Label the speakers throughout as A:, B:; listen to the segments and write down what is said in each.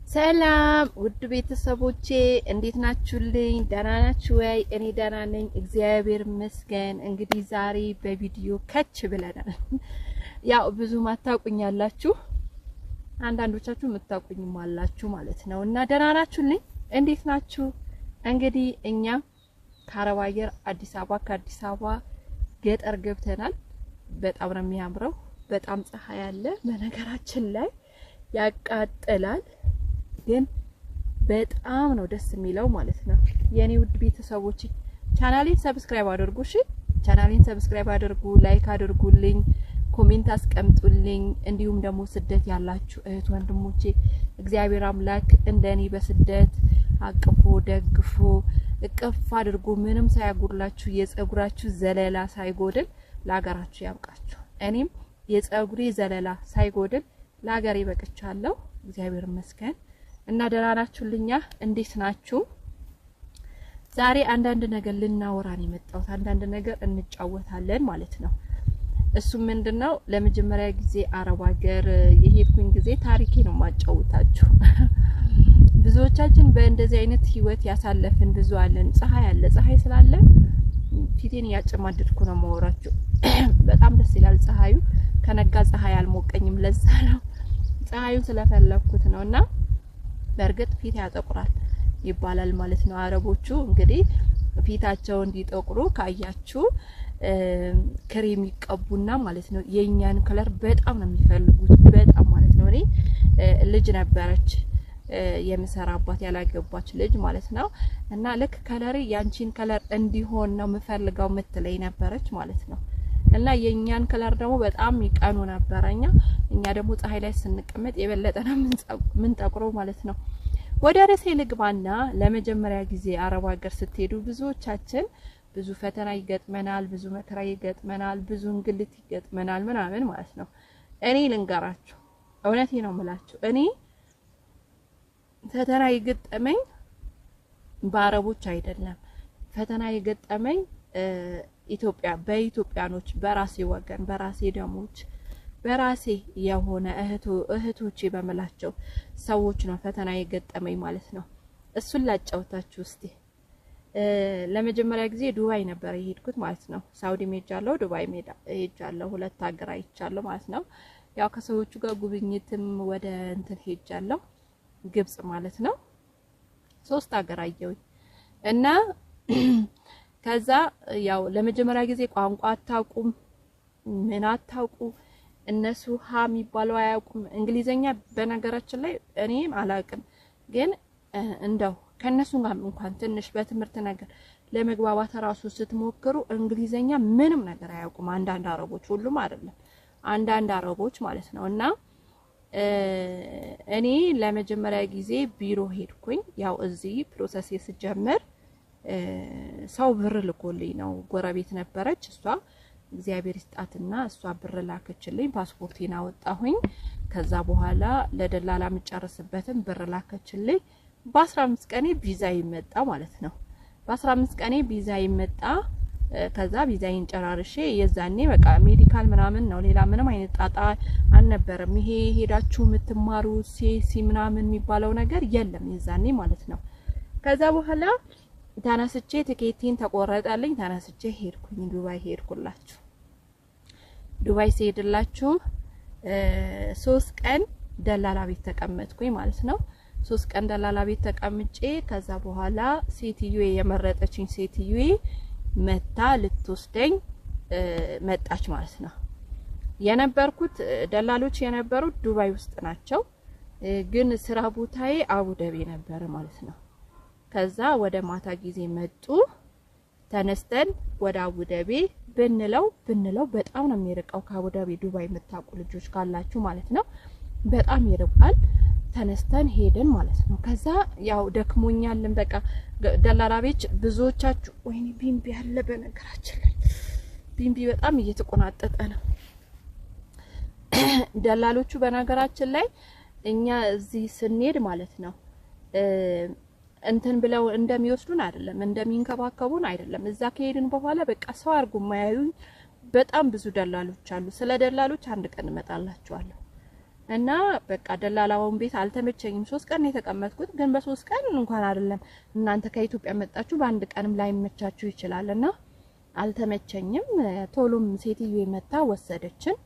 A: ሰላም ውድ ቤተሰቦቼ፣ እንዴት ናችሁልኝ? ደህና ናችሁ ወይ? እኔ ደህና ነኝ፣ እግዚአብሔር ይመስገን። እንግዲህ ዛሬ በቪዲዮ ከች ብለናል። ያው ብዙ ማታውቁኝ ያላችሁ፣ አንዳንዶቻችሁ የምታውቁኝም አላችሁ ማለት ነው። እና ደህና ናችሁልኝ? እንዴት ናችሁ? እንግዲህ እኛ ከአረብ ሀገር አዲስ አበባ፣ ከአዲስ አበባ ገጠር ገብተናል። በጣም ነው የሚያምረው። በጣም ፀሐይ አለ። በነገራችን ላይ ያቃጥላል፣ ግን በጣም ነው ደስ የሚለው ማለት ነው። የኔ ውድ ቤተሰቦች፣ ቻናሌን subscribe አድርጉ። እሺ፣ ቻናሌን subscribe አድርጉ፣ like አድርጉልኝ፣ comment አስቀምጡልኝ። እንዲሁም ደግሞ ስደት ያላችሁ እህት ወንድሞቼ፣ እግዚአብሔር አምላክ እንደኔ በስደት አቅፎ ደግፎ እቅፍ አድርጎ ምንም ሳያጎድላችሁ፣ የጸጉራችሁ ዘለላ ሳይጎድል ለሀገራችሁ ያብቃችሁ። እኔም የጸጉሬ ዘለላ ሳይጎድል ለሀገሬ በቅቻለሁ። እግዚአብሔር ይመስገን። እና ደህና ናችሁልኛ? እንዴት ናችሁ? ዛሬ አንዳንድ ነገር ልናወራን የመጣሁት፣ አንዳንድ ነገር እንጫወታለን ማለት ነው። እሱ ምንድነው? ለመጀመሪያ ጊዜ አረብ ሀገር የሄድኩኝ ጊዜ ታሪኬ ነው የማጫውታችሁ። ብዙዎቻችን በእንደዚህ አይነት ህይወት ያሳለፍን ብዙ አለን። ፀሐይ አለ። ፀሐይ ስላለ ፊቴን እያጨማደድኩ ነው የማወራችሁ። በጣም ደስ ይላል ፀሐዩ። ከነጋ ፀሐይ አልሞቀኝም። ለዛ ነው፣ ፀሐዩን ስለፈለኩት ነው። እና በእርግጥ ፊት ያጠቁራል ይባላል ማለት ነው። አረቦቹ እንግዲህ ፊታቸው እንዲጠቁሩ ካያችሁ ክሬም ይቀቡና ማለት ነው። የኛን color በጣም ነው የሚፈልጉት፣ በጣም ማለት ነው። እኔ ልጅ ነበረች የምሰራባት፣ ያላገባች ልጅ ማለት ነው። እና ልክ ከለሬ ያንቺን color እንዲሆን ነው የምፈልገው ምትለኝ ነበረች ማለት ነው። እና የኛን color ደግሞ በጣም ይቀኑ ነበረ። እኛ ደግሞ ፀሐይ ላይ ስንቀመጥ የበለጠ ነው ምንጠቁረው ማለት ነው። ወደ ርዕሴ ልግባና ለመጀመሪያ ጊዜ አረብ ሀገር ስትሄዱ ብዙዎቻችን ብዙ ፈተና ይገጥመናል፣ ብዙ መከራ ይገጥመናል፣ ብዙ እንግልት ይገጥመናል ምናምን ማለት ነው። እኔ ልንገራችሁ፣ እውነቴ ነው የምላችሁ፣ እኔ ፈተና የገጠመኝ በአረቦች አይደለም። ፈተና የገጠመኝ ኢትዮጵያ በኢትዮጵያኖች፣ በራሴ ወገን፣ በራሴ ደሞች፣ በራሴ የሆነ እህቶቼ በምላቸው ሰዎች ነው ፈተና የገጠመኝ ማለት ነው። እሱን ላጫውታችሁ እስቲ። ለመጀመሪያ ጊዜ ዱባይ ነበር የሄድኩት ማለት ነው። ሳውዲ ሄጃለሁ፣ ዱባይ ሄጃለሁ፣ ሁለት ሀገር አይቻለሁ ማለት ነው። ያው ከሰዎቹ ጋር ጉብኝትም ወደ እንትን ሄጃለሁ፣ ግብጽ ማለት ነው። ሶስት ሀገር አየሁኝ። እና ከዛ ያው ለመጀመሪያ ጊዜ ቋንቋ አታውቁም፣ ምን አታውቁ። እነሱ ሀ የሚባለው አያውቁም። እንግሊዘኛ በነገራችን ላይ እኔም አላውቅም፣ ግን እንደው ከእነሱ ጋር እንኳን ትንሽ በትምህርት ነገር ለመግባባት ራሱ ስትሞክሩ እንግሊዘኛ ምንም ነገር አያውቁም። አንዳንድ አረቦች፣ ሁሉም አይደለም፣ አንዳንድ አረቦች ማለት ነው። እና እኔ ለመጀመሪያ ጊዜ ቢሮ ሄድኩኝ። ያው እዚህ process ስጀምር ሰው ብር ልኮልኝ ነው። ጎረቤት ነበረች እሷ፣ እግዚአብሔር ይስጣትና እሷ ብር ላከችልኝ። ፓስፖርቴን አወጣሁኝ። ከዛ በኋላ ለደላላ የምጨርስበትን ብር ላከችልኝ። በ15 ቀኔ ቪዛ ይመጣ ማለት ነው። በ15 ቀኔ ቪዛ ይመጣ። ከዛ ቪዛዬን ጨራርሼ የዛኔ በቃ medical ምናምን ነው፣ ሌላ ምንም አይነት ጣጣ አልነበረም። ይሄ ሄዳችሁ የምትማሩ ሴሲ ምናምን የሚባለው ነገር የለም የዛኔ ማለት ነው። ከዛ በኋላ ተነስቼ ትኬቴን ተቆረጠልኝ። ተነስቼ ሄድኩኝ፣ ዱባይ ሄድኩላችሁ። ዱባይ ሲሄድላችሁ 3 ቀን ደላላ ቤት ተቀመጥኩኝ ማለት ነው። 3 ቀን ደላላ ቤት ተቀምጬ ከዛ በኋላ ሴትዮ፣ የመረጠችኝ ሴትዮ መታ ልትወስደኝ መጣች ማለት ነው። የነበርኩት ደላሎች የነበሩት ዱባይ ውስጥ ናቸው፣ ግን ስራ ቦታዬ አቡዳቢ ነበረ ማለት ነው። ከዛ ወደ ማታ ጊዜ መጡ። ተነስተን ወደ አቡዳቢ ብንለው ብንለው በጣም ነው የሚርቀው ከአቡዳቢ ዱባይ፣ የምታውቁ ልጆች ካላችሁ ማለት ነው። በጣም ይርቃል። ተነስተን ሄድን ማለት ነው። ከዛ ያው ደክሞኛልን በቃ ደላላ ቤት ብዙዎቻችሁ፣ ወይኔ ቢምቢ አለ፣ በነገራችን ላይ ቢምቢ በጣም እየተቆናጠጠ ነው። ደላሎቹ በነገራችን ላይ እኛ እዚህ ስንሄድ ማለት ነው እንትን ብለው እንደሚወስዱን አይደለም፣ እንደሚንከባከቡን አይደለም። እዛ ከሄድን በኋላ በቃ ሰው አድርጎ የማያዩኝ በጣም ብዙ ደላሎች አሉ። ስለ ደላሎች አንድ ቀን እመጣላችኋለሁ። እና በቃ ደላላውን ቤት አልተመቸኝም። 3 ቀን ነው የተቀመጥኩት፣ ግን በ3 ቀን እንኳን አይደለም እናንተ ከኢትዮጵያ መጣችሁ በአንድ ቀንም ላይመቻችሁ ይችላል እና አልተመቸኝም። ቶሎም ሴትዮ የመታ ወሰደችን።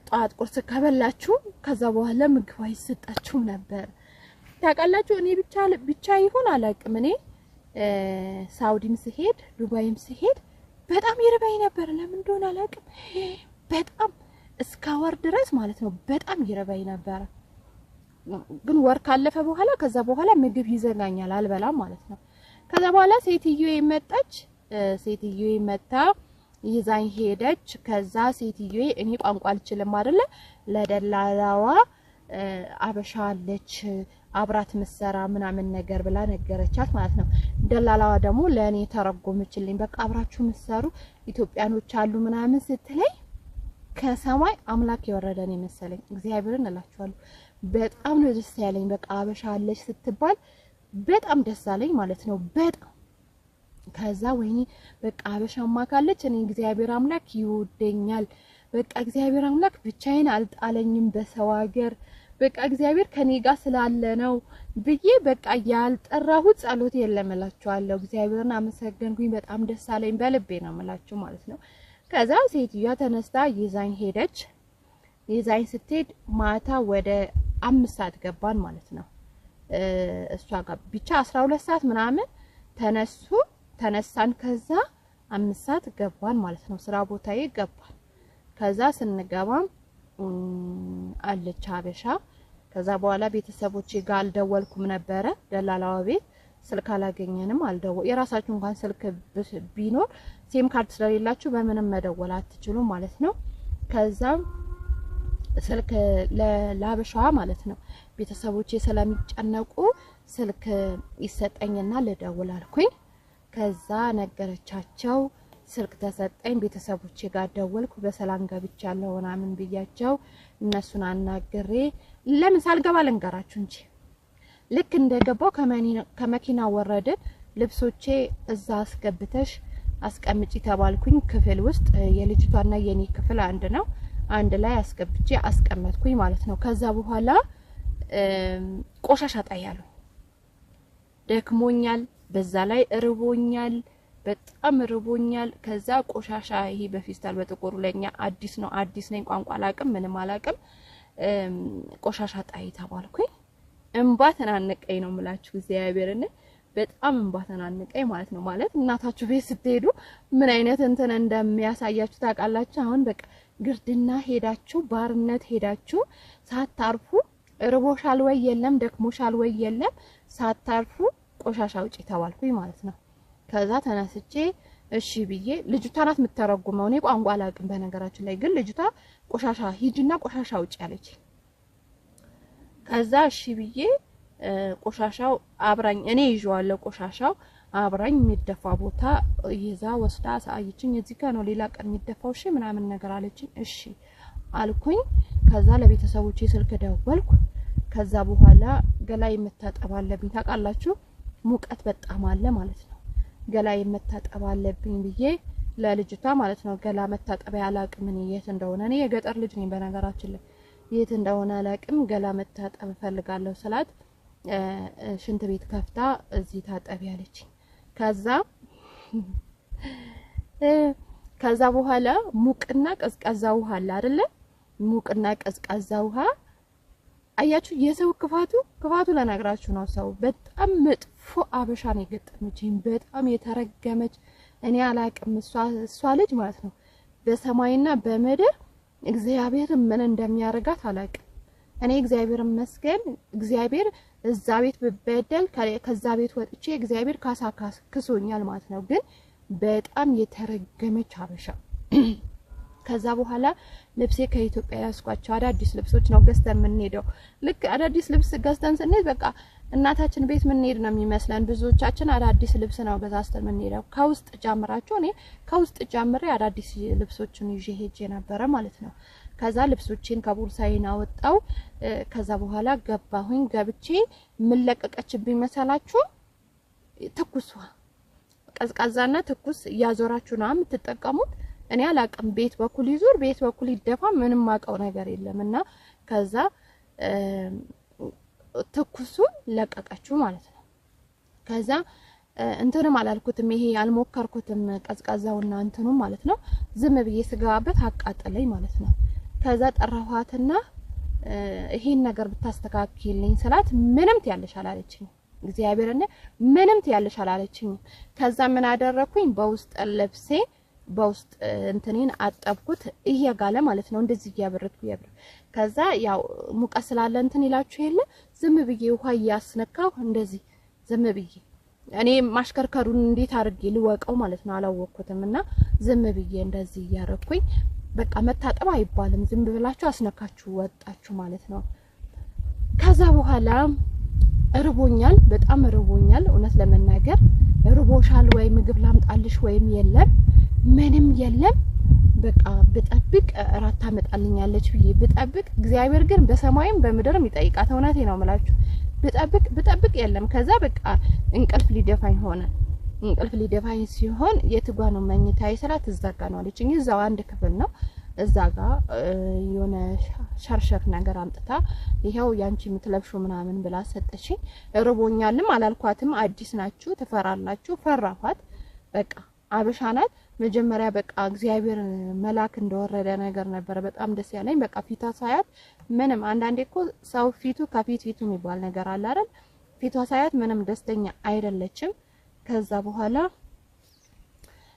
A: ጠዋት ቁርስ ከበላችሁ ከዛ በኋላ ምግብ አይሰጣችሁም ነበር። ታውቃላችሁ፣ እኔ ብቻ ብቻ ይሁን አላውቅም። እኔ ሳውዲም ስሄድ ዱባይም ስሄድ በጣም ይርበኝ ነበር። ለምን እንደሆነ አላውቅም። በጣም እስከ ወር ድረስ ማለት ነው በጣም ይርበኝ ነበር። ግን ወር ካለፈ በኋላ ከዛ በኋላ ምግብ ይዘጋኛል፣ አልበላም ማለት ነው። ከዛ በኋላ ሴትዮ የመጣች፣ ሴትዮ መታ ይዛኝ ሄደች። ከዛ ሴትዮ እኔ ቋንቋ አልችልም አይደለ፣ ለደላላዋ አበሻ አለች አብራት ምሰራ ምናምን ነገር ብላ ነገረቻት ማለት ነው። ደላላዋ ደግሞ ለእኔ ተረጎመችልኝ። በቃ አብራችሁ ምሰሩ ኢትዮጵያኖች አሉ ምናምን ስትለኝ ከሰማይ አምላክ የወረደ ነው የመሰለኝ። እግዚአብሔርን እላችኋለሁ በጣም ነው ደስ ያለኝ። በቃ አበሻ አለች ስትባል በጣም ደስ አለኝ ማለት ነው። በጣም ከዛ ወይኔ በቃ አበሻማ ካለች እኔ እግዚአብሔር አምላክ ይወደኛል። በቃ እግዚአብሔር አምላክ ብቻዬን አልጣለኝም በሰው ሀገር፣ በቃ እግዚአብሔር ከኔ ጋር ስላለ ነው ብዬ በቃ ያልጠራሁት ጸሎት የለም እላችኋለሁ። እግዚአብሔርን አመሰገንኩኝ። በጣም ደስ አለኝ። በልቤ ነው የምላችሁ ማለት ነው። ከዛ ሴትዮዋ ተነስታ ይዛኝ ሄደች። ይዛኝ ስትሄድ ማታ ወደ 5 ሰዓት ገባን ማለት ነው። እሷ ጋር ብቻ 12 ሰዓት ምናምን ተነሱ ተነሳን። ከዛ 5 ሰዓት ገባን ማለት ነው። ስራ ቦታዬ ገባን። ከዛ ስንገባም አለች ሀበሻ። ከዛ በኋላ ቤተሰቦቼ ጋር አልደወልኩም ነበረ። ደላላዋ ቤት ስልክ አላገኘንም፣ አልደወል የራሳችሁ እንኳን ስልክ ቢኖር SIM card ስለሌላችሁ በምንም መደወል አትችሉም ማለት ነው። ከዛም ስልክ ለሀበሻዋ ማለት ነው ቤተሰቦቼ ስለሚጨነቁ ስልክ ይሰጠኝና ልደውል አልኩኝ። ከዛ ነገረቻቸው፣ ስልክ ተሰጠኝ። ቤተሰቦቼ ጋር ደወልኩ። በሰላም ገብቻለሁ ምናምን ብያቸው እነሱን አናግሬ፣ ለምን ሳልገባ ልንገራችሁ እንጂ፣ ልክ እንደገባው ከመኪና ወረድን። ልብሶቼ እዛ አስገብተሽ አስቀምጪ ተባልኩኝ። ክፍል ውስጥ የልጅቷና የኔ ክፍል አንድ ነው። አንድ ላይ አስገብቼ አስቀመጥኩኝ ማለት ነው። ከዛ በኋላ ቆሻሻ ጣያለሁ። ደክሞኛል፣ በዛ ላይ እርቦኛል፣ በጣም ርቦኛል። ከዛ ቆሻሻ ይሄ በፌስታል በጥቁሩ ለኛ አዲስ ነው፣ አዲስ ነኝ፣ ቋንቋ አላቅም፣ ምንም አላቅም። ቆሻሻ ጣይ ተባልኩኝ። እንባ ተናነቀኝ ነው የምላችሁ፣ እግዚአብሔርን በጣም እንባ ተናነቀኝ ማለት ነው። ማለት እናታችሁ ቤት ስትሄዱ ምን አይነት እንትን እንደሚያሳያችሁ ታውቃላችሁ። አሁን በቃ ግርድና ሄዳችሁ ባርነት ሄዳችሁ ሳታርፉ፣ ርቦሻል ወይ የለም፣ ደክሞሻል ወይ የለም፣ ሳታርፉ ቆሻሻ ውጪ ተባልኩኝ ማለት ነው። ከዛ ተነስቼ እሺ ብዬ፣ ልጅቷ ናት የምተረጉመው፣ እኔ ቋንቋ አላውቅም በነገራችን ላይ፣ ግን ልጅቷ ቆሻሻ ሂጂና ቆሻሻ ውጪ አለች። ከዛ እሺ ብዬ ቆሻሻው አብራኝ እኔ ይዤዋለሁ፣ ቆሻሻው አብራኝ የሚደፋ ቦታ ይዛ ወስዳ አሳየችኝ። እዚህ ጋር ነው ሌላ ቀን የሚደፋው፣ እሺ ምናምን ነገር አለችኝ። እሺ አልኩኝ። ከዛ ለቤተሰቦቼ ስልክ ደወልኩ። ከዛ በኋላ ገላ የመታጠብ አለብኝ፣ ታውቃላችሁ፣ ሙቀት በጣም አለ ማለት ነው። ገላ የመታጠብ አለብኝ ብዬ ለልጅቷ ማለት ነው፣ ገላ መታጠቢያ አላቅም እኔ የት እንደሆነ፣ እኔ የገጠር ልጅ ነኝ በነገራችን ላይ፣ የት እንደሆነ አላቅም። ገላ መታጠብ እፈልጋለሁ ስላት ሽንት ቤት ከፍታ እዚህ ታጠቢ አለችኝ። ከዛ በኋላ ሙቅና ቀዝቃዛ ውሃ አለ አይደለ? ሙቅና ቀዝቃዛ ውሃ አያችሁ፣ የሰው ክፋቱ ክፋቱ ለነግራችሁ ነው። ሰው በጣም መጥፎ አበሻ ነው የገጠመችኝ። በጣም የተረገመች፣ እኔ አላቅም። እሷ ልጅ ማለት ነው በሰማይና በምድር እግዚአብሔር ምን እንደሚያደርጋት አላቅም። እኔ እግዚአብሔር ይመስገን፣ እግዚአብሔር እዛ ቤት ብበደል ከዛ ቤት ወጥቼ እግዚአብሔር ካሳ ክሶኛል ማለት ነው። ግን በጣም የተረገመች አበሻ። ከዛ በኋላ ልብሴ ከኢትዮጵያ ያስኳቸው አዳዲስ ልብሶች ነው ገዝተን የምንሄደው። ልክ አዳዲስ ልብስ ገዝተን ስንሄድ በቃ እናታችን ቤት የምንሄድ ነው የሚመስለን። ብዙዎቻችን አዳዲስ ልብስ ነው ገዛዝተን የምንሄደው። ከውስጥ ጀምራችሁ፣ እኔ ከውስጥ ጀምሬ አዳዲስ ልብሶችን ይዤ ሄጄ ነበረ ማለት ነው። ከዛ ልብሶቼን ከቦርሳዬን አወጣው። ከዛ በኋላ ገባሁኝ። ገብቼ ምን ለቀቀችብኝ መሰላችሁ? ትኩስ ውሃ፣ ቀዝቃዛና ትኩስ እያዞራችሁ ነው የምትጠቀሙት። እኔ አላቅም፣ ቤት በኩል ይዞር ቤት በኩል ይደፋ ምንም አውቀው ነገር የለም። እና ከዛ ትኩሱን ለቀቀችው ማለት ነው። ከዛ እንትንም አላልኩትም፣ ይሄ አልሞከርኩትም፣ ቀዝቃዛውና እንትኑ ማለት ነው። ዝም ብዬ ስገባበት አቃጠለኝ ማለት ነው። ከዛ ጠራኋትና ይሄን ነገር ብታስተካክልኝ ስላት ምንም ትያለሽ አላለችኝ። እግዚአብሔርን ምንም ትያለሽ አላለችኝ። ከዛ ምን አደረኩኝ? በውስጥ ልብሴ በውስጥ እንትኔን አጠብኩት እየጋለ ማለት ነው። እንደዚህ እያበረድኩ እያበረድኩ ከዛ ያው ሙቀት ስላለ እንትን ይላችሁ የለ ዝም ብዬ ውሃ እያስነካሁ እንደዚህ ዝም ብዬ እኔ ማሽከርከሩን እንዴት አድርጌ ልወቀው ማለት ነው አላወቅኩትም። እና ዝም ብዬ እንደዚህ እያረኩኝ በቃ መታጠብ አይባልም፣ ዝም ብላችሁ አስነካችሁ ወጣችሁ ማለት ነው። ከዛ በኋላ እርቦኛል፣ በጣም እርቦኛል። እውነት ለመናገር እርቦሻል ወይ ምግብ ላምጣልሽ ወይም የለም ምንም የለም። በቃ ብጠብቅ እራት ታመጣልኛለች ብዬ ብጠብቅ እግዚአብሔር ግን በሰማይም በምድርም ይጠይቃት። እውነቴ ነው የምላችሁ። ብጠብቅ ብጠብቅ የለም። ከዛ በቃ እንቅልፍ ሊደፋኝ ሆነ። እንቅልፍ ሊደፋኝ ሲሆን የትጓ ነው መኝታዬ ስላት እዛ ጋ ነው አለችኝ። እዛው አንድ ክፍል ነው። እዛ ጋ የሆነ ሸርሸፍ ነገር አምጥታ ይኸው ያንቺ የምትለብሹ ምናምን ብላ ሰጠችኝ። እርቦኛልም አላልኳትም። አዲስ ናችሁ ትፈራላችሁ። ፈራኋት። በቃ አበሻ ናት። መጀመሪያ በቃ እግዚአብሔር መልአክ እንደወረደ ነገር ነበረ በጣም ደስ ያለኝ። በቃ ፊቷ ሳያት ምንም አንዳንዴ እኮ ሰው ፊቱ ከፊት ፊቱ የሚባል ነገር አለ አይደል? ፊቷ ሳያት ምንም ደስተኛ አይደለችም። ከዛ በኋላ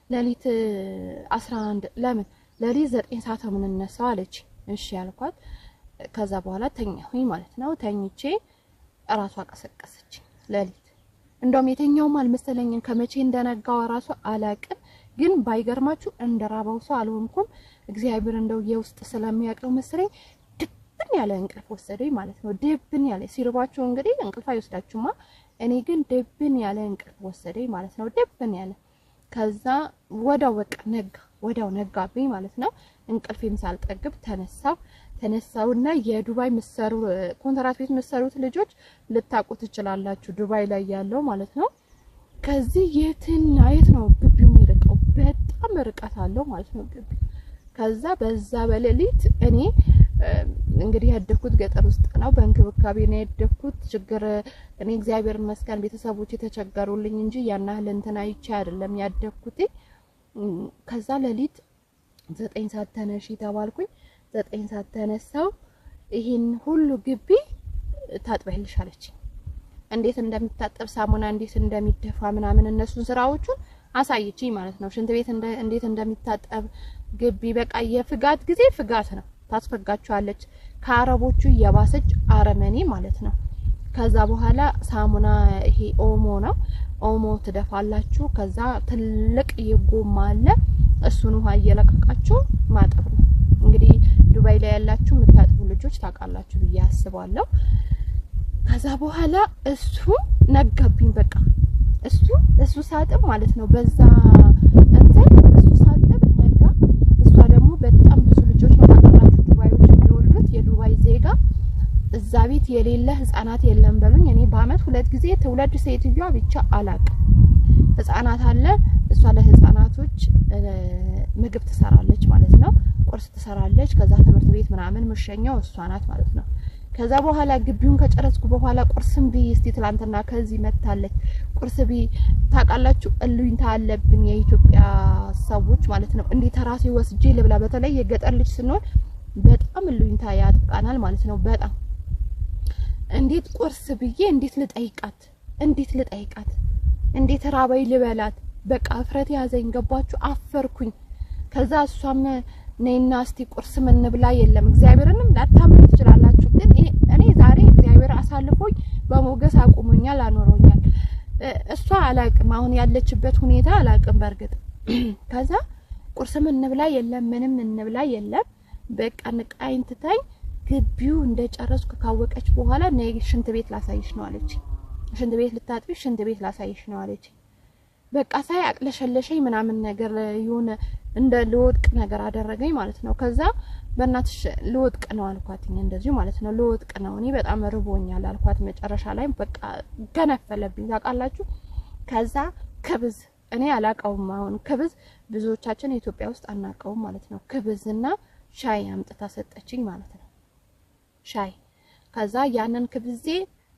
A: ሌሊት 11 ለምን ሌሊት 9 ሰዓት ነው የምንነሳው አለች። እሺ ያልኳት። ከዛ በኋላ ተኛሁኝ ማለት ነው። ተኝቼ እራሷ ቀሰቀሰች ሌሊት። እንደውም የተኛውም አልመሰለኝም ከመቼ እንደነጋው እራሱ አላቅም። ግን ባይገርማችሁ እንደራባው ሰው አልሆንኩም። እግዚአብሔር እንደው የውስጥ ስለሚያውቀው መሰለኝ ድብን ያለ እንቅልፍ ወሰደኝ ማለት ነው። ድብን ያለ ሲርባችሁ እንግዲህ እንቅልፍ አይወስዳችሁማ። እኔ ግን ድብን ያለ እንቅልፍ ወሰደኝ ማለት ነው። ድብን ያለ ከዛ ወዳው በቃ ነጋ፣ ወዳው ነጋብኝ ማለት ነው። እንቅልፌም ሳልጠግብ ተነሳው ተነሳውና የዱባይ ምሰሩ ኮንትራት ቤት ምሰሩት ልጆች ልታውቁ ትችላላችሁ፣ ዱባይ ላይ ያለው ማለት ነው። ከዚህ የትና የት ነው ግቢው የሚርቀው? በጣም ርቀት አለው ማለት ነው ግቢው። ከዛ በዛ በሌሊት እኔ እንግዲህ ያደግኩት ገጠር ውስጥ ነው። በእንክብካቤ ነው ያደግኩት። ችግር እኔ እግዚአብሔር ይመስገን ቤተሰቦች የተቸገሩልኝ እንጂ ያን ያህል እንትን አይቼ አይደለም ያደግኩት። ከዛ ሌሊት 9 ሰዓት ተነሺ ተባልኩኝ። 9 ሰዓት ተነሳው። ይሄን ሁሉ ግቢ ታጥበልሽ አለችኝ። እንዴት እንደሚታጠብ ሳሙና እንዴት እንደሚደፋ ምናምን እነሱን ስራዎቹን አሳየችኝ ማለት ነው። ሽንት ቤት እንዴት እንደሚታጠብ ግቢ በቃ የፍጋት ጊዜ ፍጋት ነው። ታስፈጋችኋለች። ከአረቦቹ የባሰች አረመኔ ማለት ነው። ከዛ በኋላ ሳሙና ይሄ ኦሞ ነው። ኦሞ ትደፋላችሁ። ከዛ ትልቅ የጎማ አለ። እሱን ውሃ እየለቀቃችሁ ማጠብ ነው። እንግዲህ ዱባይ ላይ ያላችሁ የምታጥቡ ልጆች ታውቃላችሁ ብዬ አስባለሁ። ከዛ በኋላ እሱ ነጋብኝ። በቃ እሱ ሳጥብ ማለት ነው። በዛ እንትን እሱ ሳጥብ ነጋ። እሷ ደግሞ በጣም ብዙ ልጆች ነው ታውቃላችሁ ዱባዮች የሚወልዱት የዱባይ ዜጋ እዛ ቤት የሌለ ህጻናት የለም በሉኝ። እኔ በአመት 2 ጊዜ ትውለድ ሴትዮዋ ብቻ አላቅም። ህጻናት አለ። እሷ ለህጻናቶች ምግብ ትሰራለች ማለት ነው። ቁርስ ትሰራለች። ከዛ ትምህርት ቤት ምናምን ምሸኛው እሷ ናት ማለት ነው። ከዛ በኋላ ግቢውን ከጨረስኩ በኋላ ቁርስም ብይ እስቲ ትላንትና ከዚህ መታለች። ቁርስ ብይ ታውቃላችሁ፣ እሉኝታ አለብን የኢትዮጵያ ሰዎች ማለት ነው። እንዴት ራሴ ወስጄ ልብላ? በተለይ የገጠር ልጅ ስንሆን በጣም እሉኝታ ያጥቃናል ማለት ነው። በጣም እንዴት ቁርስ ብዬ እንዴት ልጠይቃት? እንዴት ልጠይቃት? እንዴት ራበይ ልበላት? በቃ እፍረት ያዘኝ። ገባችሁ? አፈርኩኝ። ከዛ እሷም ነይና እስቲ ቁርስ ምን ብላ የለም። እግዚአብሔርንም ላታምኑ ትችላላችሁ፣ ግን እኔ ዛሬ እግዚአብሔር አሳልፎኝ በሞገስ አቁሞኛል፣ አኖሮኛል። እሷ አላቅም፣ አሁን ያለችበት ሁኔታ አላቅም በእርግጥ። ከዛ ቁርስ ምን ብላ የለም፣ ምንም እንብላ የለም። በቃ ንቃይን ትታኝ ግቢው እንደጨረስኩ ካወቀች በኋላ ነይ ሽንት ቤት ላሳይሽ ነው አለች። ሽንት ቤት ልታጥቢ ሽንት ቤት ላሳይሽ ነው አለች። በቃ ሳይ አቅለሸለሸኝ ምናምን ነገር የሆነ እንደ ልወድቅ ነገር አደረገኝ ማለት ነው። ከዛ በእናትሽ ልወድቅ ነው አልኳትኝ፣ እንደዚሁ ማለት ነው። ልወድቅ ነው እኔ በጣም ርቦኛል አልኳት። መጨረሻ ላይ በቃ ገነፈለብኝ ታውቃላችሁ። ከዛ ክብዝ እኔ አላቀውም። አሁን ክብዝ ብዙዎቻችን ኢትዮጵያ ውስጥ አናቀውም ማለት ነው። ክብዝና ሻይ አምጥታ ሰጠችኝ ማለት ነው። ሻይ። ከዛ ያንን ክብዜ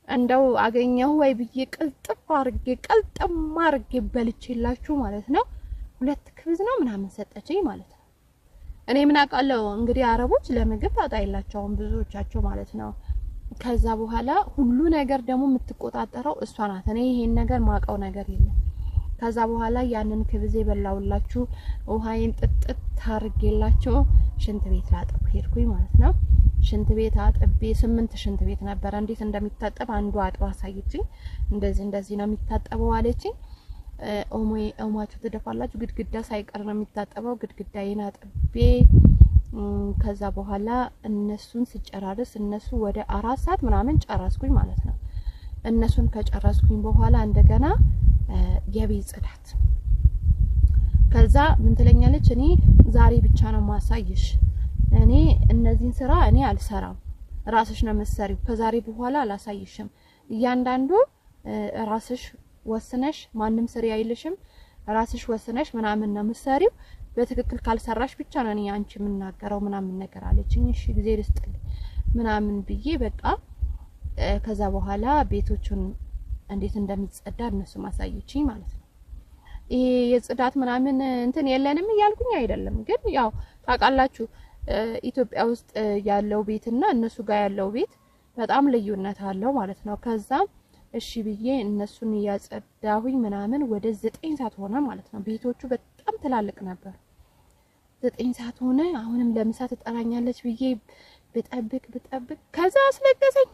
A: እንደው አገኘሁ ወይ ብዬ ቅልጥፍ አርጌ ቅልጥም አርጌ በልቼላችሁ ማለት ነው። 2 ክብዝ ነው ምናምን ሰጠችኝ ማለት ነው። እኔ ምን አውቃለሁ እንግዲህ አረቦች ለምግብ ጣጣ የላቸውም ብዙዎቻቸው ማለት ነው። ከዛ በኋላ ሁሉ ነገር ደግሞ የምትቆጣጠረው እሷ ናት። እኔ ይሄን ነገር ማውቀው ነገር የለም። ከዛ በኋላ ያንን ክብዜ በላውላችሁ፣ ውሃዬን ጥጥት አርጌላችሁ ሽንት ቤት ላጥብ ሄድኩኝ ማለት ነው። ሽንት ቤት አጥቤ 8 ሽንት ቤት ነበረ። እንዴት እንደሚታጠብ አንዱ አጥባ አሳየችኝ። እንደዚህ እንደዚህ ነው የሚታጠበው አለችኝ። ኦሞአችሁ ትደፋላችሁ፣ ግድግዳ ሳይቀር ነው የሚታጠበው። ግድግዳዬን አጥቤ ከዛ በኋላ እነሱን ስጨራርስ እነሱ ወደ 4 ሰዓት ምናምን ጨረስኩኝ ማለት ነው። እነሱን ከጨረስኩኝ በኋላ እንደገና የቤት ጽዳት። ከዛ ምን ትለኛለች? እኔ ዛሬ ብቻ ነው ማሳይሽ፣ እኔ እነዚህን ስራ እኔ አልሰራም፣ ራስሽ ነው የምትሰሪው። ከዛሬ በኋላ አላሳይሽም። እያንዳንዱ ራስሽ ወስነሽ፣ ማንም ስሪ አይልሽም፣ ራስሽ ወስነሽ ምናምን ነው የምትሰሪው። በትክክል ካልሰራሽ ብቻ ነው እኔ አንቺ የምናገረው ምናምን ነገር አለችኝ። እሺ ጊዜ ልስጥልኝ ምናምን ብዬ በቃ ከዛ በኋላ ቤቶቹን እንዴት እንደሚጸዳ እነሱ ማሳየችኝ ማለት ነው። ይሄ የጽዳት ምናምን እንትን የለንም እያልኩኝ አይደለም፣ ግን ያው ታውቃላችሁ ኢትዮጵያ ውስጥ ያለው ቤትና እነሱ ጋር ያለው ቤት በጣም ልዩነት አለው ማለት ነው። ከዛ እሺ ብዬ እነሱን እያጸዳሁኝ ምናምን ወደ 9 ሰዓት ሆነ ማለት ነው። ቤቶቹ በጣም ትላልቅ ነበር። 9 ሰዓት ሆነ። አሁንም ለምሳ ትጠራኛለች ብዬ ብጠብቅ ብጠብቅ ከዛ አስለቀሰኝ።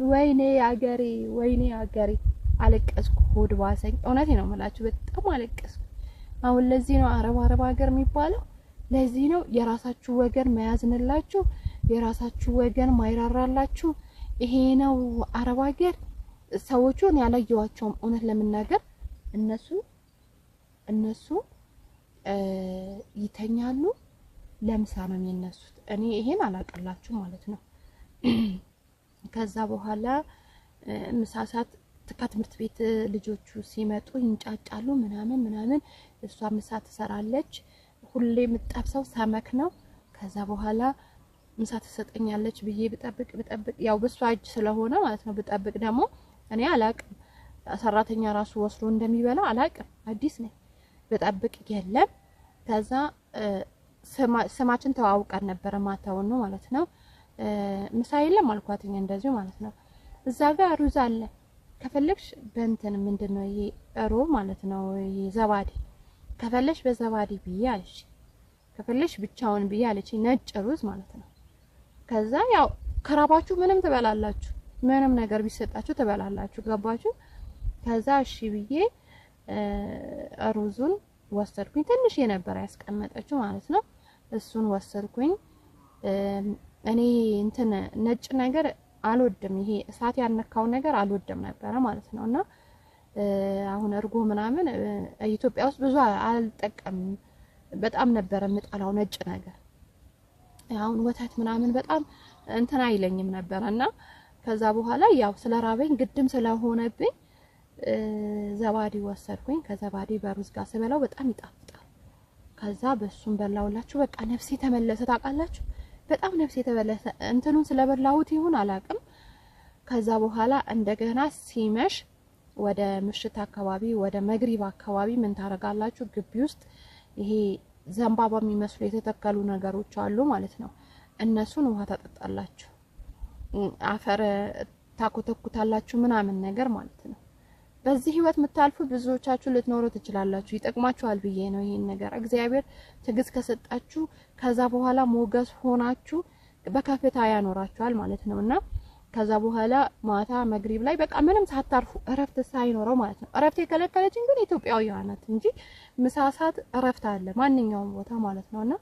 A: ወይኔ አገሬ፣ ወይኔ አገሬ፣ አለቀስኩ። ሆድ ባሰኝ። እውነቴ ነው የምላችሁ በጣም አለቀስኩ። አሁን ለዚህ ነው አረብ አረብ ሀገር የሚባለው። ለዚህ ነው የራሳችሁ ወገን መያዝንላችሁ፣ የራሳችሁ ወገን ማይራራላችሁ። ይሄ ነው አረብ ሀገር። ሰዎቹን ያላየዋቸውም እውነት ለመናገር እነሱ ይተኛሉ፣ ለምሳ ነው የሚነሱት። እኔ ይሄን አላቀላችሁ ማለት ነው። ከዛ በኋላ ምሳ ሰዓት ከትምህርት ቤት ልጆቹ ሲመጡ ይንጫጫሉ ምናምን ምናምን። እሷ ምሳ ትሰራለች። ሁሌ የምጠብሰው ሰመክ ነው። ከዛ በኋላ ምሳ ትሰጠኛለች ብዬ ብጠብቅ ብጠብቅ ያው በሷ እጅ ስለሆነ ማለት ነው። ብጠብቅ ደግሞ እኔ አላቅም፣ ሰራተኛ ራሱ ወስዶ እንደሚበላ አላቅም፣ አዲስ ነኝ። ብጠብቅ የለም። ከዛ ስማችን ተዋውቀን ነበረ ማታውን ነው ማለት ነው። ምሳ የለም አልኳትኝ እንደዚሁ ማለት ነው። እዛ ጋር ሩዝ አለ ከፈለግሽ በእንትን ምንድነው ይሄ ሮ ማለት ነው ይሄ ዘባዴ ከፈለሽ በዘባዴ ብዬ አለች፣ ከፈለሽ ብቻውን ብዬ አለች። ነጭ ሩዝ ማለት ነው። ከዛ ያው ከራባችሁ ምንም ትበላላችሁ፣ ምንም ነገር ቢሰጣችሁ ትበላላችሁ። ገባችሁ? ከዛ እሺ ብዬ ሩዙን ወሰድኩኝ። ትንሽ የነበረ ያስቀመጠችው ማለት ነው። እሱን ወሰድኩኝ። እኔ እንትን ነጭ ነገር አልወድም፣ ይሄ እሳት ያነካው ነገር አልወድም ነበረ ማለት ነው። እና አሁን እርጎ ምናምን ኢትዮጵያ ውስጥ ብዙ አልጠቀምም። በጣም ነበረ የምጠላው ነጭ ነገር። አሁን ወተት ምናምን በጣም እንትን አይለኝም ነበረ። እና ከዛ በኋላ ያው ስለራበኝ ግድም ስለሆነብኝ ዘባዲ ወሰድኩኝ። ከዘባዲ በሩዝ ጋር ስበላው በጣም ይጣፍጣል። ከዛ በሱም በላውላችሁ በቃ ነፍሴ ተመለሰ። ታውቃላችሁ በጣም ነፍሴ ተመለሰ። እንትኑን ስለበላሁት ይሁን አላቅም። ከዛ በኋላ እንደገና ሲመሽ ወደ ምሽት አካባቢ ወደ መግሪብ አካባቢ ምን ታረጋላችሁ? ግቢ ውስጥ ይሄ ዘንባባ የሚመስሉ የተተከሉ ነገሮች አሉ ማለት ነው። እነሱን ውሃ ታጠጣላችሁ፣ አፈር ታኮተኩታላችሁ ምናምን ነገር ማለት ነው። በዚህ ህይወት የምታልፉ ብዙዎቻችሁ ልትኖሩ ትችላላችሁ። ይጠቅማችኋል ብዬ ነው ይሄን ነገር። እግዚአብሔር ትዕግስት ከሰጣችሁ ከዛ በኋላ ሞገስ ሆናችሁ በከፍታ ያኖራችኋል ማለት ነው። እና ከዛ በኋላ ማታ መግሪብ ላይ በቃ ምንም ሳታርፉ እረፍት ሳይኖረው ማለት ነው። እረፍት የከለከለችን ግን ኢትዮጵያዊ ናት እንጂ ምሳ ሰዓት እረፍት አለ ማንኛውም ቦታ ማለት ነውና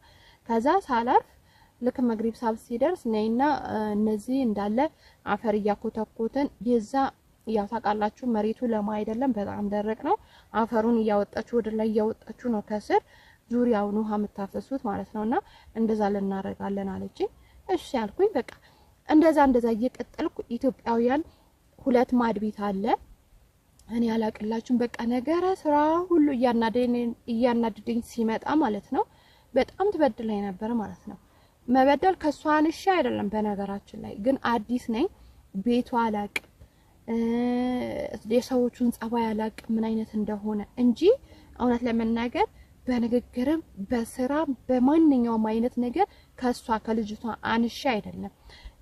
A: ከዛ ሳላርፍ ልክ መግሪብ ሳብ ሲደርስ ነይና እነዚህ እንዳለ አፈር እያኮተኮትን የዛ ያው ታውቃላችሁ መሬቱ ለማ አይደለም፣ በጣም ደረቅ ነው። አፈሩን እያወጣችሁ ወደ ላይ እያወጣችሁ ነው ከስር ዙሪያውን ውሃ የምታፈሱት ማለት ነውና እንደዛ ልናረጋለን አለችኝ። እሺ ያልኩኝ በቃ እንደዛ እንደዛ እየቀጠልኩ ኢትዮጵያውያን 2 ማድ ቤት አለ። እኔ አላቅላችሁም በቃ ነገረ ስራ ሁሉ እያናደደኝ ሲመጣ ማለት ነው በጣም ትበድለኝ ነበር ማለት ነው። መበደል ከሷ አንሼ አይደለም በነገራችን ላይ ግን አዲስ ነኝ፣ ቤቱ አላቅም፣ የሰዎቹን ጸባይ አላቅም ምን አይነት እንደሆነ እንጂ እውነት ለመናገር በንግግርም በስራም በማንኛውም አይነት ነገር ከሷ ከልጅቷ አንሼ አይደለም።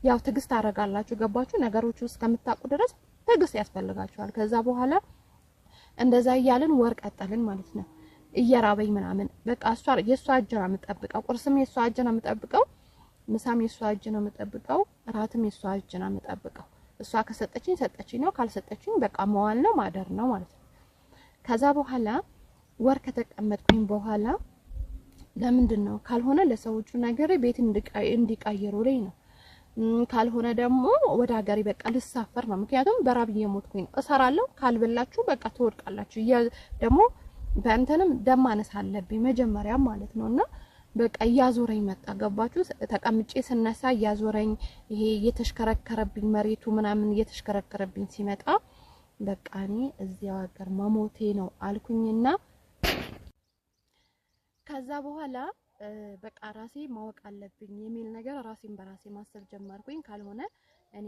A: ያው ትዕግስት አደርጋላችሁ፣ ገባችሁ? ነገሮቹ እስከምታውቁ ድረስ ትዕግስት ያስፈልጋችኋል። ከዛ በኋላ እንደዛ እያልን ወር ቀጠልን ማለት ነው። እየራበኝ ምናምን በቃ እሷ የሷ እጅ ነው የምጠብቀው። ቁርስም የሷ እጅ ነው የምጠብቀው፣ ምሳም የሷ እጅ ነው የምጠብቀው፣ እራትም የሷ እጅ ነው የምጠብቀው። እሷ ከሰጠችኝ ሰጠችኝ ነው፣ ካልሰጠችኝ በቃ መዋል ነው ማደር ነው ማለት ነው። ከዛ በኋላ ወር ከተቀመጥኩኝ በኋላ ለምንድን ነው ካልሆነ ለሰዎቹ ነገር ቤት እንዲቀይሩልኝ ነው፣ ካልሆነ ደግሞ ወደ ሀገሬ በቃ ልሳፈር ነው። ምክንያቱም በራብ እየሞትኩኝ ነው። እሰራለሁ፣ ካልበላችሁ በቃ ትወድቃላችሁ። ደግሞ በእንትንም ደም ማነስ አለብኝ መጀመሪያ ማለት ነውና በቃ እያዞረኝ መጣ። ገባችሁ? ተቀምጬ ስነሳ እያዞረኝ ይሄ እየተሽከረከረብኝ መሬቱ ምናምን እየተሽከረከረብኝ ሲመጣ በቃ እኔ እዚያው ሀገር መሞቴ ነው አልኩኝና ከዛ በኋላ በቃ ራሴ ማወቅ አለብኝ የሚል ነገር ራሴን በራሴ ማሰብ ጀመርኩኝ። ካልሆነ እኔ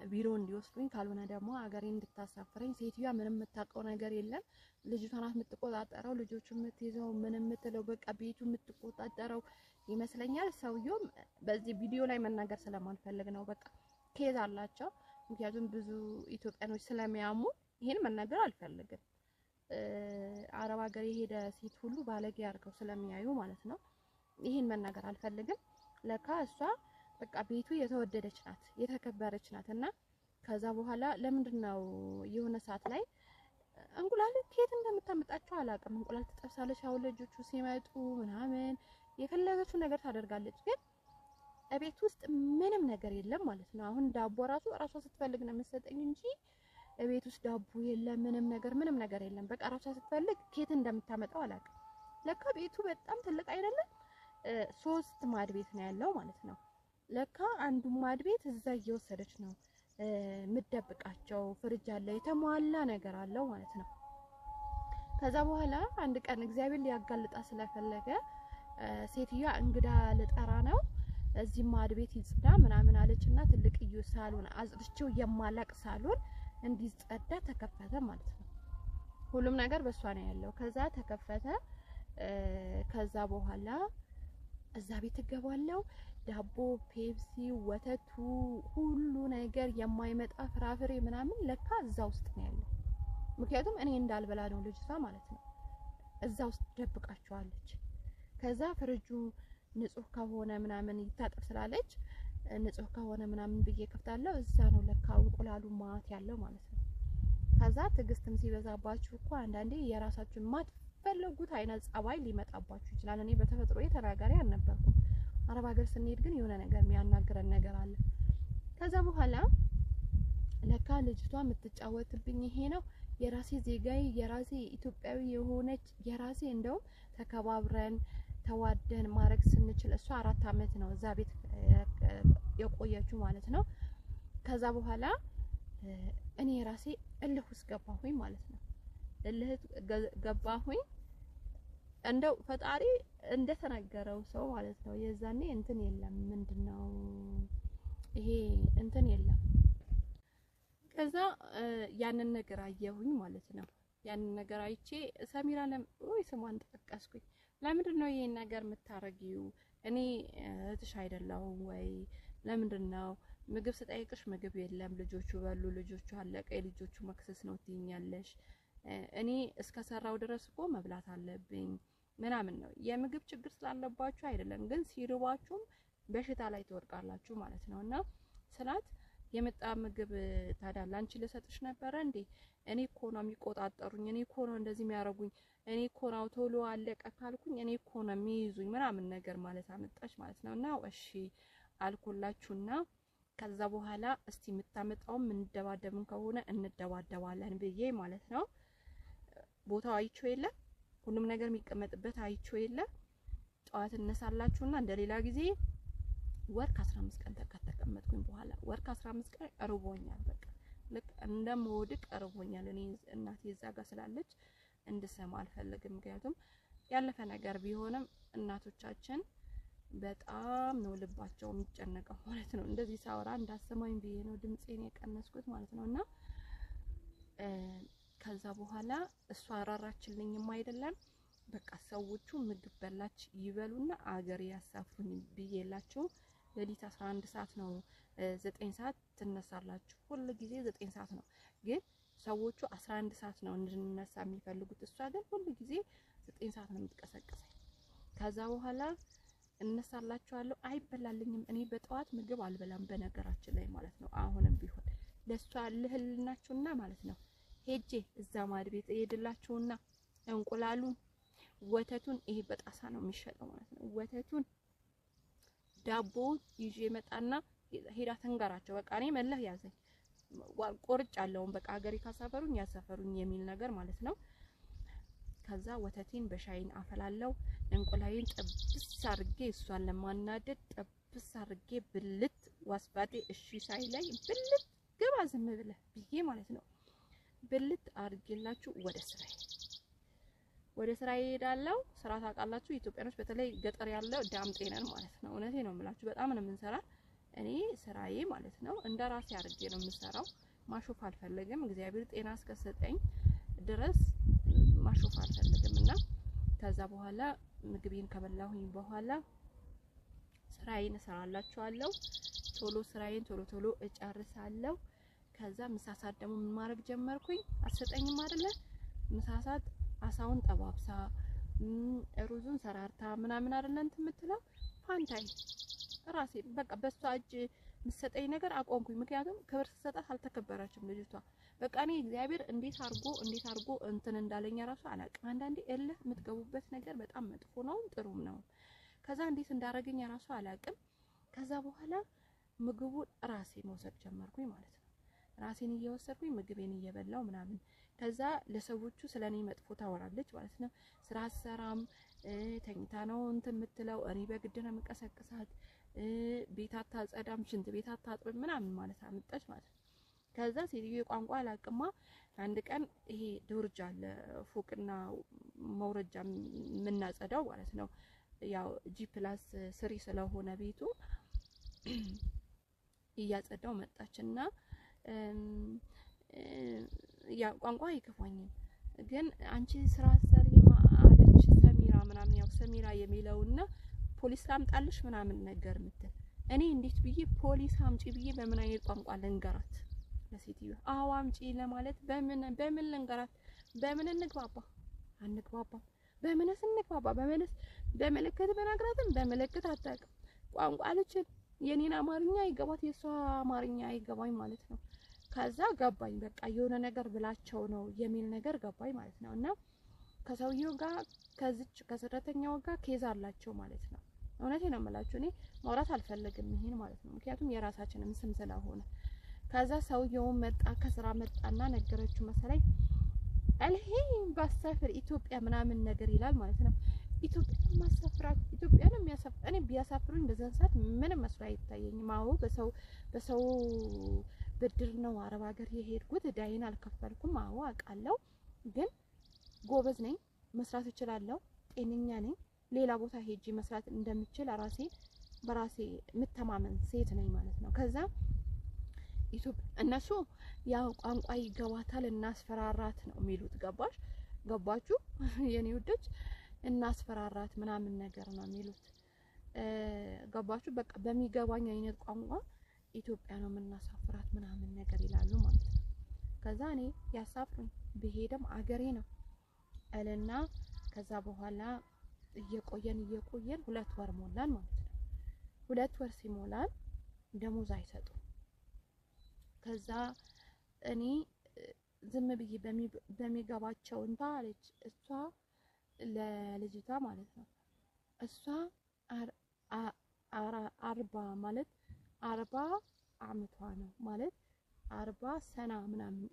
A: ቢሮ እንዲወስዱኝ ካልሆነ ደግሞ አገሬ እንድታሳፍረኝ። ሴትዮዋ ምንም የምታውቀው ነገር የለም። ልጅቷ ናት የምትቆጣጠረው፣ ልጆቹ የምትይዘው፣ ምን የምትለው በቃ ቤቱ የምትቆጣጠረው ይመስለኛል። ሰውየውም በዚህ ቪዲዮ ላይ መናገር ስለማልፈልግ ነው። በቃ case አላቸው። ምክንያቱም ብዙ ኢትዮጵያኖች ስለሚያሙ ይሄን መናገር አልፈልግም። አረብ ሀገር የሄደ ሴት ሁሉ ባለጌ አድርገው ስለሚያዩ ማለት ነው። ይሄን መናገር አልፈልግም። ለካ እሷ በቃ ቤቱ የተወደደች ናት፣ የተከበረች ናት። እና ከዛ በኋላ ለምንድን ነው የሆነ ሰዓት ላይ እንቁላል ከየት እንደምታመጣቸው አላውቅም። እንቁላል ትጠብሳለች። አሁን ልጆቹ ሲመጡ ምናምን የፈለገችው ነገር ታደርጋለች። ግን እቤት ውስጥ ምንም ነገር የለም ማለት ነው። አሁን ዳቦ ራሱ ራሷ ስትፈልግ ነው የምትሰጠኝ እንጂ እቤት ውስጥ ዳቦ የለም፣ ምንም ነገር ምንም ነገር የለም። በቃ ራሷ ስትፈልግ ከየት እንደምታመጣው አላውቅም። ለካ ቤቱ በጣም ትልቅ አይደለም፣ 3 ማድ ቤት ነው ያለው ማለት ነው። ለካ አንዱ ማድ ቤት እዛ እየወሰደች ነው ምደብቃቸው። ፍሪጅ አለ፣ የተሟላ ነገር አለው ማለት ነው። ከዛ በኋላ አንድ ቀን እግዚአብሔር ሊያጋልጣ ስለፈለገ ሴትዮዋ እንግዳ ልጠራ ነው እዚህ ማድ ቤት ይጽዳ ምናምን አለችና ትልቅዩ ሳሎን አጽድቼው የማላቅ ሳሎን እንዲጸዳ ተከፈተ ማለት ነው። ሁሉም ነገር በሷ ነው ያለው። ከዛ ተከፈተ። ከዛ በኋላ እዛ ቤት እገባለሁ። ዳቦ፣ ፔፕሲ፣ ወተቱ፣ ሁሉ ነገር የማይመጣ ፍራፍሬ ምናምን ለካ እዛ ውስጥ ነው ያለው። ምክንያቱም እኔ እንዳልበላ ነው ልጅቷ ማለት ነው። እዛ ውስጥ ደብቃቸዋለች። ከዛ ፍሪጁ ንጹህ ከሆነ ምናምን ይታጠብ ስላለች ንጹህ ከሆነ ምናምን ብዬ ከፍታለሁ። እዛ ነው ለካ እንቁላሉ ማት ያለው ማለት ነው። ከዛ ትዕግስትም ሲበዛባችሁ እኮ አንዳንዴ የራሳችሁን ማትፈልጉት አይነት ጸባይ ሊመጣባችሁ ይችላል። እኔ በተፈጥሮዬ ተናጋሪ አልነበርኩም። አረብ ሀገር ስንሄድ ግን የሆነ ነገር የሚያናግረን ነገር አለ። ከዛ በኋላ ለካ ልጅቷ የምትጫወትብኝ ይሄ ነው። የራሴ ዜጋዬ የራሴ ኢትዮጵያዊ የሆነች የራሴ እንደውም ተከባብረን ተዋደን ማድረግ ስንችል እሷ 4 አመት ነው እዛ ቤት የቆየችው ማለት ነው። ከዛ በኋላ እኔ ራሴ እልህ ውስጥ ገባሁኝ ማለት ነው። እልህ ገባሁኝ። እንደው ፈጣሪ እንደተናገረው ሰው ማለት ነው። የዛኔ እንትን የለም ምንድነው ይሄ እንትን የለም። ከዛ ያንን ነገር አየሁኝ ማለት ነው። ያንን ነገር አይቼ ሰሚራ ወይ ስሟን ጠቀስኩኝ። ለምንድን ነው ይሄን ነገር የምታረጊው? እኔ እህትሽ አይደለሁም ወይ? ለምንድን ነው ምግብ ስጠይቅሽ ምግብ የለም፣ ልጆቹ በሉ፣ ልጆቹ አለቀ፣ የልጆቹ መክሰስ ነው ትይኛለሽ። እኔ እስከሰራው ድረስ እኮ መብላት አለብኝ ምናምን ነው። የምግብ ችግር ስላለባችሁ አይደለም፣ ግን ሲርባችሁም በሽታ ላይ ትወድቃላችሁ ማለት ነው። እና ስላት የመጣ ምግብ ታዲያ ላንቺ ልሰጥሽ ነበረ እንዴ? እኔ እኮ ነው የሚቆጣጠሩኝ፣ እኔ እኮ ነው እንደዚህ የሚያረጉኝ፣ እኔ እኮ ነው ቶሎ አለቀ ካልኩኝ እኔ እኮ ነው የሚይዙኝ ምናምን ነገር ማለት አመጣች ማለት ነው። እና እሺ አልኩላችሁና ከዛ በኋላ እስቲ የምታመጣውም እንደባደብም ከሆነ እንደባደባለን ብዬ ማለት ነው። ቦታው አይቼው የለ ሁሉም ነገር የሚቀመጥበት አይቼው የለ። ጠዋት እነሳላችሁና እንደሌላ ጊዜ ወር ከ15 ቀን ተቀመጥኩኝ በኋላ ወር ከ15 ቀን እርቦኛል። በቃ ልክ እንደምወድቅ እርቦኛል። እኔ እናቴ እዛ ጋር ስላለች እንድሰማ አልፈልግም። ምክንያቱም ያለፈ ነገር ቢሆንም እናቶቻችን በጣም ነው ልባቸው የሚጨነቀው ማለት ነው። እንደዚህ ሳወራ እንዳሰማኝ ብዬ ነው ድምፄን የቀነስኩት ማለት ነው። እና ከዛ በኋላ እሷ አራራችልኝም አይደለም፣ በቃ ሰዎቹ ምግብ በላች ይበሉና አገር ያሳፍሩኝ ብዬላቸው ሌሊት 11 ሰዓት ነው፣ 9 ሰዓት ትነሳላችሁ። ሁል ጊዜ 9 ሰዓት ነው፣ ግን ሰዎቹ 11 ሰዓት ነው እንድንነሳ የሚፈልጉት። እሷ ግን ሁል ጊዜ 9 ሰዓት ነው የምትቀሰቅሰኝ። ከዛ በኋላ እነሳላችኋለሁ። አይበላልኝም። እኔ በጠዋት ምግብ አልበላም በነገራችን ላይ ማለት ነው። አሁንም ቢሆን ለሷ ልህልናችሁና ማለት ነው ሄጄ እዛ ማድ ቤት እሄድላችሁና እንቁላሉን፣ ወተቱን፣ ይሄ በጣሳ ነው የሚሸጠው ማለት ነው። ወተቱን፣ ዳቦውን ይዤ መጣና ሄዳ ተንገራቸው። በቃ እኔ መለህ ያዘኝ፣ ቆርጭ አለውን በቃ ሀገሬ ካሳፈሩኝ ያሳፈሩኝ የሚል ነገር ማለት ነው። ከዛ ወተቴን በሻይን አፈላለው፣ እንቁላሌን ጥብስ አድርጌ እሷን ለማናደድ ጥብስ አድርጌ ብልት ዋስባጤ እሺ ሳይለኝ ብልት ግባ ዝም ብለህ ብዬ ማለት ነው ብልት አድርጌላችሁ ወደ ስራዬ ወደ ስራ እሄዳለሁ። ስራ ታውቃላችሁ፣ ኢትዮጵያኖች በተለይ ገጠር ያለው ዳምጤ ነን ማለት ነው። እውነቴ ነው የምላችሁ፣ በጣም ነው የምንሰራ። እኔ ስራዬ ማለት ነው እንደ ራሴ አድርጌ ነው የምሰራው። ማሾፍ አልፈልግም። እግዚአብሔር ጤና እስከሰጠኝ ድረስ ማሾፍ አልፈልግም። እና ከዛ በኋላ ምግቤን ከበላሁኝ በኋላ ስራዬን እሰራላችኋለሁ። ቶሎ ስራዬን ቶሎ ቶሎ እጨርሳለሁ። ከዛ ምሳ ሰዓት ደግሞ ምን ማድረግ ጀመርኩኝ? አትሰጠኝም አይደለ? ምሳ ሰዓት አሳውን ጠባብሳ ሩዙን ሰራርታ ምናምን አይደለ እንትን የምትለው፣ ፋንታይ ራሴ በቃ በሷ እጅ የምትሰጠኝ ነገር አቆምኩኝ። ምክንያቱም ክብር ስትሰጣት አልተከበረችም ልጅቷ። በቃ እኔ እግዚአብሔር እንዴት አድርጎ እንዴት አድርጎ እንትን እንዳለኝ ራሱ አላውቅም። አንዳንዴ እልህ የምትገቡበት ነገር በጣም መጥፎ ነው፣ ጥሩም ነው። ከዛ እንዴት እንዳረገኝ ራሱ አላውቅም። ከዛ በኋላ ምግቡን ራሴ መውሰድ ጀመርኩኝ ማለት ነው። ራሴን እየወሰድኩኝ ምግቤን እየበላው ምናምን። ከዛ ለሰዎቹ ስለኔ መጥፎ ታወራለች ማለት ነው። ስራ አትሰራም፣ ተኝታ ነው እንትን የምትለው፣ እኔ በግድ ነው የምቀሰቅሳት፣ ቤት አታጸዳም፣ ሽንት ቤት አታጥብም ምናምን ማለት አመጣች ማለት ነው። ከዛ ሴትዮ የቋንቋ አላቅማ አንድ ቀን ይሄ درج አለ፣ ፎቅና መውረጃ የምናጸዳው ማለት ነው። ያው G+3 ስለሆነ ቤቱ እያጸዳው መጣችና ያ ቋንቋ አይከፋኝም፣ ግን አንቺ ስራ ሰሪ አለች ሰሚራ ምናምን፣ ያው ሰሚራ የሚለውና ፖሊስ ላምጣልሽ ምናምን ነገር ምትል፣ እኔ እንዴት ብዬ ፖሊስ አምጪ ብዬ በምን አይነት ቋንቋ ልንገራት ለሴትዮ? አዎ አምጪ ለማለት በምን በምን ልንገራት? በምን እንግባባ? አንግባባ። በምንስ እንግባባ? በምንስ በምልክት በነግራትም በምልክት አታውቅም። ቋንቋ አልችል፣ የኔን አማርኛ ይገባት የሷ አማርኛ አይገባኝ ማለት ነው። ከዛ ገባኝ በቃ የሆነ ነገር ብላቸው ነው የሚል ነገር ገባኝ ማለት ነው። እና ከሰውየው ጋር ከዚች ከሰራተኛው ጋር case አላቸው ማለት ነው። እውነቴ ነው የምላችሁ፣ እኔ ማውራት አልፈለግም ይሄን ማለት ነው፣ ምክንያቱም የራሳችንም ስም ስለሆነ። ከዛ ሰውየውን መጣ፣ ከስራ መጣና ነገረችው መሰለኝ፣ الحين بسافر ኢትዮጵያ ምናምን ነገር ይላል ማለት ነው። ኢትዮጵያ ማሳፍራት፣ ኢትዮጵያን የሚያሳፍር፣ እኔ ቢያሳፍሩኝ በዛን ሰዓት ምንም መስሎ አይታየኝም። አዎ በሰው በሰው ብድር ነው አረብ ሀገር የሄድኩት፣ እዳዬን አልከፈልኩም። አዎ አውቃለሁ፣ ግን ጎበዝ ነኝ፣ መስራት እችላለሁ፣ ጤነኛ ነኝ። ሌላ ቦታ ሄጄ መስራት እንደምችል ራሴ በራሴ የምተማመን ሴት ነኝ ማለት ነው። ከዛ ኢትዮጵያ እነሱ ያው ቋንቋ ይገባታል እናስፈራራት ነው የሚሉት። ገባሽ ገባችሁ የኔ ውዶች? እናስፈራራት ምናምን ነገር ነው የሚሉት። ገባችሁ? በቃ በሚገባኝ አይነት ቋንቋ ኢትዮጵያ ነው የምናሳፍራት ምናምን ነገር ይላሉ ማለት ነው። ከዛ እኔ ያሳፍሩኝ ብሄድም አገሬ ነው እልና ከዛ በኋላ እየቆየን እየቆየን 2 ወር ሞላን ማለት ነው። 2 ወር ሲሞላን ደሞዝ አይሰጡም። ከዛ እኔ ዝም ብዬ በሚገባቸው እንታ አለች እሷ ለልጅቷ ማለት ነው። እሷ 40 ማለት 40 አመቷ ነው ማለት 40 سنة ምናምን።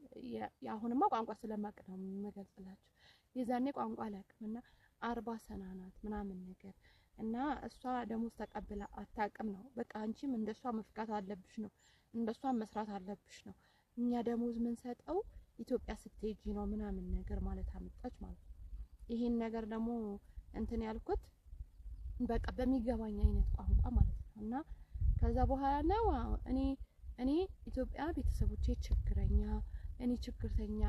A: የአሁንማ ቋንቋ ስለማቅ ነው የምገልጽላችሁ። የዛኔ ቋንቋ አላውቅም እና 40 سنة ናት ምናምን ነገር እና እሷ ደሞዝ ተቀብላ አታውቅም ነው። በቃ አንቺም እንደሷ መፍቃት አለብሽ ነው፣ እንደሷ መስራት አለብሽ ነው። እኛ ደሞዝ የምንሰጠው ኢትዮጵያ ስትሄጂ ነው ምናምን ነገር ማለት አመጣች ማለት ነው። ይሄን ነገር ደግሞ እንትን ያልኩት በቃ በሚገባኝ አይነት ቋንቋ ማለት ነው። እና ከዛ በኋላ ነው እኔ ኢትዮጵያ ቤተሰቦቼ ችግረኛ፣ እኔ ችግርተኛ፣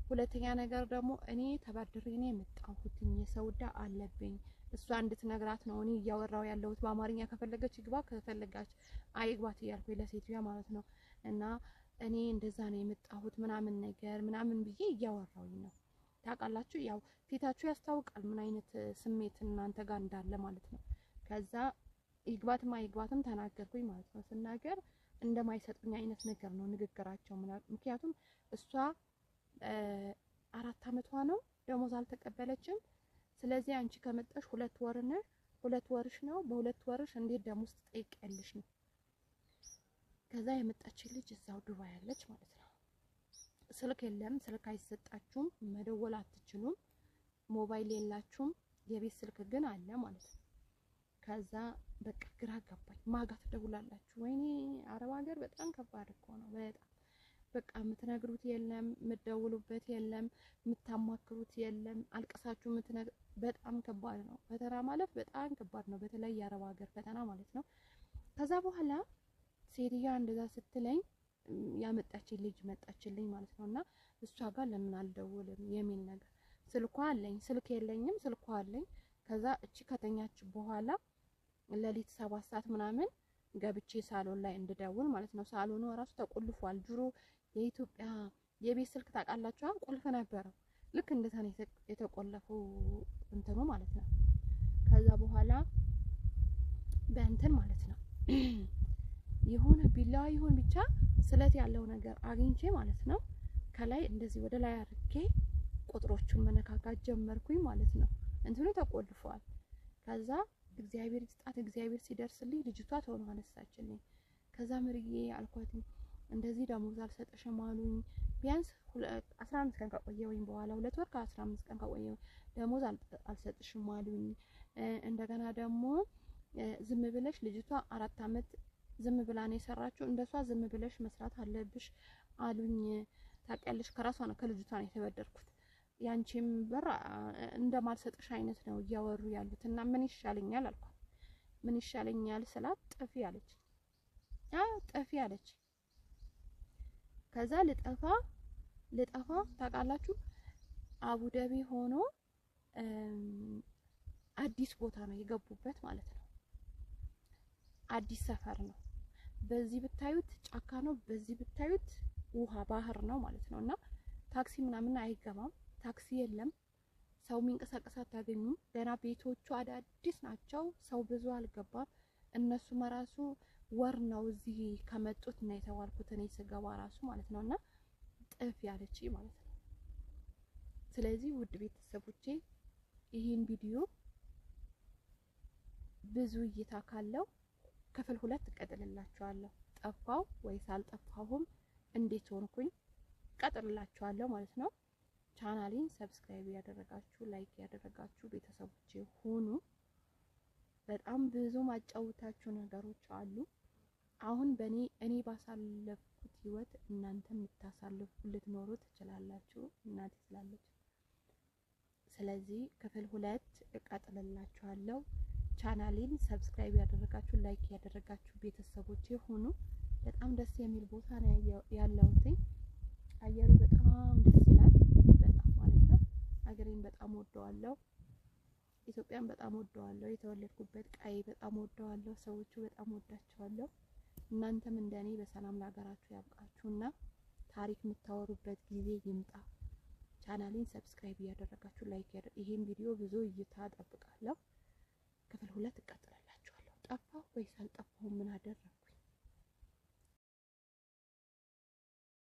A: ሁለተኛ ነገር ደግሞ እኔ ተበድሬ ነው የመጣሁት፣ የሰው ዕዳ አለብኝ። እሷ እንድትነግራት ነው እኔ እያወራው ያለሁት በአማርኛ። ከፈለገች ይግባ ከፈለጋች አይግባት እያልኩኝ ለሴትዮዋ ማለት ነው። እና እኔ እንደዛ ነው የመጣሁት ምናምን ነገር ምናምን ብዬ እያወራሁኝ ነው። ታውቃላችሁ፣ ያው ፊታችሁ ያስታውቃል ምን አይነት ስሜት እናንተ ጋር እንዳለ ማለት ነው። ከዛ ይግባትም አይግባትም ተናገርኩኝ ማለት ነው። ስናገር እንደማይሰጡኝ አይነት ነገር ነው ንግግራቸው። ምክንያቱም እሷ 4 አመቷ ነው፣ ደሞዝ አልተቀበለችም። ስለዚህ አንቺ ከመጣሽ 2 ወር ነው፣ 2 ወርሽ ነው። በ2 ወርሽ እንዴት ደሞዝ ትጠይቂያለሽ ነው። ከዛ የመጣች ልጅ እዛው ዱባይ ያለች ማለት ነው። ስልክ የለም፣ ስልክ አይሰጣችሁም፣ መደወል አትችሉም፣ ሞባይል የላችሁም። የቤት ስልክ ግን አለ ማለት ነው። ከዛ በቃ ግራ ገባኝ። ማጋ ትደውላላችሁ? ወይኔ አረብ ሀገር በጣም ከባድ እኮ ነው። በጣም በቃ የምትነግሩት የለም፣ የምትደውሉበት የለም፣ የምታማክሩት የለም። አልቅሳችሁ የምትነግሩ በጣም ከባድ ነው። ፈተና ማለት በጣም ከባድ ነው። በተለይ የአረብ ሀገር ፈተና ማለት ነው። ከዛ በኋላ ሴትዮዋ እንደዛ ስትለኝ ያመጣችኝ ልጅ መጣችልኝ ማለት ነው። እና እሷ ጋር ለምን አልደውልም የሚል ነገር፣ ስልኳ አለኝ፣ ስልክ የለኝም፣ ስልኳ አለኝ። ከዛ እቺ ከተኛች በኋላ ሌሊት 7 ሰዓት ምናምን ገብቼ ሳሎን ላይ እንድደውል ማለት ነው። ሳሎኑ ራሱ ተቆልፏል። ድሮ የኢትዮጵያ የቤት ስልክ ታውቃላችሁ፣ ቁልፍ ነበረው። ልክ እንደዛ ነው የተቆለፈው እንትኑ ማለት ነው። ከዛ በኋላ በእንትን ማለት ነው የሆነ ቢላዋ ይሁን ብቻ ስለት ያለው ነገር አግኝቼ ማለት ነው ከላይ እንደዚህ ወደ ላይ አድርጌ ቁጥሮቹን መነካካት ጀመርኩኝ ማለት ነው። እንትኑ ተቆልፏል። ከዛ እግዚአብሔር ይስጣት፣ እግዚአብሔር ሲደርስልኝ ልጅቷ ቶሎ አነሳችልኝ። ከዛ ምርዬ አልኳት፣ እንደዚህ ደሞዝ አልሰጥሽም አሉኝ። ቢያንስ 15 ቀን ከቆየሁኝ በኋላ፣ 2 ወር ከ15 ቀን ከቆየሁኝ ደሞዝ አልሰጥሽም አሉኝ። እንደገና ደግሞ ዝም ብለሽ፣ ልጅቷ 4 አመት ዝም ብላ ነው የሰራችው፣ እንደሷ ዝም ብለሽ መስራት አለብሽ አሉኝ። ታውቂያለሽ ከራሷ ነው ከልጅቷ ነው የተበደርኩት። ያንቺም ብር እንደማልሰጥሽ አይነት ነው እያወሩ ያሉት እና ምን ይሻለኛል አልኳት። ምን ይሻለኛል ስላት ጥፊ አለች። አዎ ጥፊ አለች። ከዛ ልጠፋ ልጠፋ ታውቃላችሁ፣ አቡዳቢ ሆኖ አዲስ ቦታ ነው የገቡበት ማለት ነው። አዲስ ሰፈር ነው። በዚህ ብታዩት ጫካ ነው፣ በዚህ ብታዩት ውሃ ባህር ነው ማለት ነው። እና ታክሲ ምናምን አይገባም፣ ታክሲ የለም። ሰው የሚንቀሳቀስ አታገኙም። ገና ቤቶቹ አዳዲስ ናቸው። ሰው ብዙ አልገባም። እነሱም ራሱ ወር ነው እዚህ ከመጡት እና የተባልኩት እኔ ስገባ ራሱ ማለት ነው። እና ጥፍ ያለች ማለት ነው። ስለዚህ ውድ ቤተሰቦቼ ይህን ቪዲዮ ብዙ እይታ ካለው ክፍል 2 እቀጥልላችኋለሁ። ጠፋው ወይስ አልጠፋሁም፣ እንዴት ሆንኩኝ እቀጥልላችኋለሁ ማለት ነው። ቻናሌን subscribe ያደረጋችሁ like ያደረጋችሁ ቤተሰቦቼ ሁኑ። በጣም ብዙ ማጫወታችሁ ነገሮች አሉ። አሁን በእኔ እኔ ባሳለፍኩት ህይወት እናንተ የምታሳልፉ ልትኖሩ ትችላላችሁ፣ እናቴ ስላለች። ስለዚህ ክፍል 2 እቀጥልላችኋለሁ። ቻናሌን subscribe ያደረጋችሁ like ያደረጋችሁ ቤተሰቦቼ ሁኑ። በጣም ደስ የሚል ቦታ ነው ያለሁት። አየሩ በጣም ደስ ይላል፣ በጣም ማለት ነው። ሀገሬን በጣም ወደዋለሁ። ኢትዮጵያን በጣም ወደዋለሁ። የተወለድኩበት ቀይ በጣም ወደዋለሁ። ሰዎቹ በጣም ወዳቸዋለሁ። እናንተም እንደኔ በሰላም ለሀገራችሁ ያብቃችሁና ታሪክ የምታወሩበት ጊዜ ይምጣ። ቻናሌን subscribe እያደረጋችሁ like፣ ይሄን ቪዲዮ ብዙ እይታ እጠብቃለሁ። ክፍል 2 እቀጥልላችኋለሁ። ጠፋሁ ወይስ አልጠፋሁም? ምን አደረኩ?